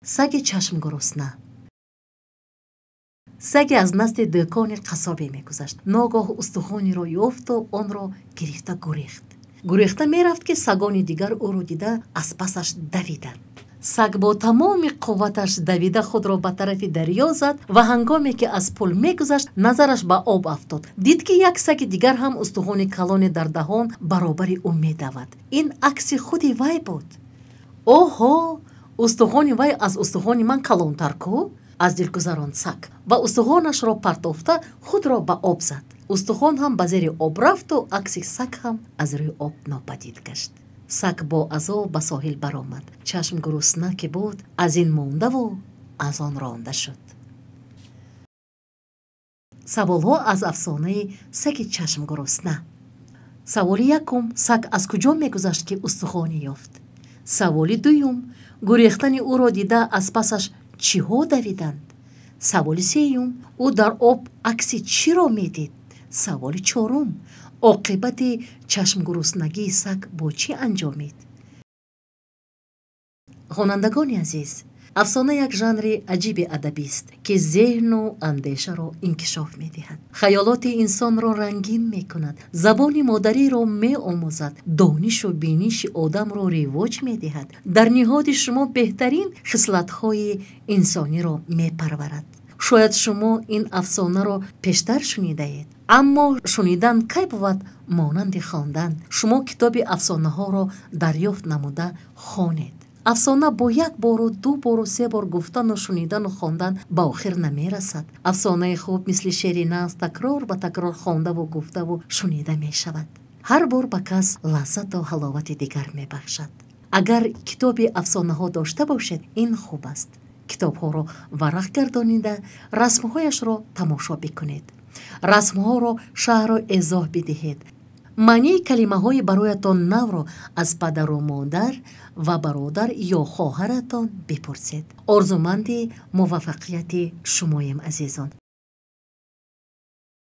Саги чашмгурусна. Саге аз назди дӯкони қассобе мегузашт. Ногоҳ устухонеро ёфту онро гирифта гурехт. Гурехта мерафт, ки сагони дигар ӯро дида, аз пасаш давиданд. Саг бо тамоми қувваташ давида, худро ба тарафи дарё зад ва ҳангоме ки аз пул мегузашт, назараш ба об афтод. Дид, ки як саги дигар ҳам устухони калоне дар даҳон баробари ӯ медавад. Ин акси худи вай буд. «Оҳо, устухони вай аз устухони ман калонтар ку», аз дил гузаронд саг ва устухонашро партофта, худро ба об зад. Устухон ҳам ба зери об рафту акси саг ҳам аз рӯи об нопадид гашт. Саг бо азоб ба соҳил баромад. Чашмгурусна ки буд, аз ин мондаву аз он ронда шуд. Саволҳо аз афсонаи саги чашмгурусна. Саволи якум: саг аз куҷо мегузашт, ки устухоне ёфт? Саволи дуюм: гурехтани ӯро дида, аз пасаш чиҳо давиданд? Саволи сеюм: ӯ дар об акси чиро медид? Саволи чорум: оқибати чашмгуруснагии саг бо чӣ анҷомид? Хонандагони азиз, афсона як жанри аҷиби адабист, ки зеҳну андешаро инкишоф медиҳад, хаёлоти инсонро рангин мекунад, забони модариро меомӯзад, донишу биниши одамро ривоҷ медиҳад, дар ниҳоди шумо беҳтарин хислатҳои инсониро мепарварад. Шояд шумо ин афсонаро пештар шунидаед, аммо шунидан кай бувад монанди хондан? Шумо китоби афсонаҳоро дарёфт намуда хонед. Афсона бо як бору ду бору се бор гуфтану шунидану хондан ба охир намерасад. Афсонаи хуб мисли шеъри нағз такрор ба такрор хондаву гуфтаву шунида мешавад, ҳар бор ба кас лаззату ҳаловати дигар мебахшад. Агар китоби афсонаҳо дошта бошед, ин хуб аст. Китобҳоро варақ гардонида, расмҳояшро тамошо бикунед, расмҳоро шарҳу эзоҳ бидиҳед, маънии калимаҳои бароятон навро аз падару модар ва бародар ё хоҳаратон бипурсед. Орзуманди муваффақияти шумоем, азизон.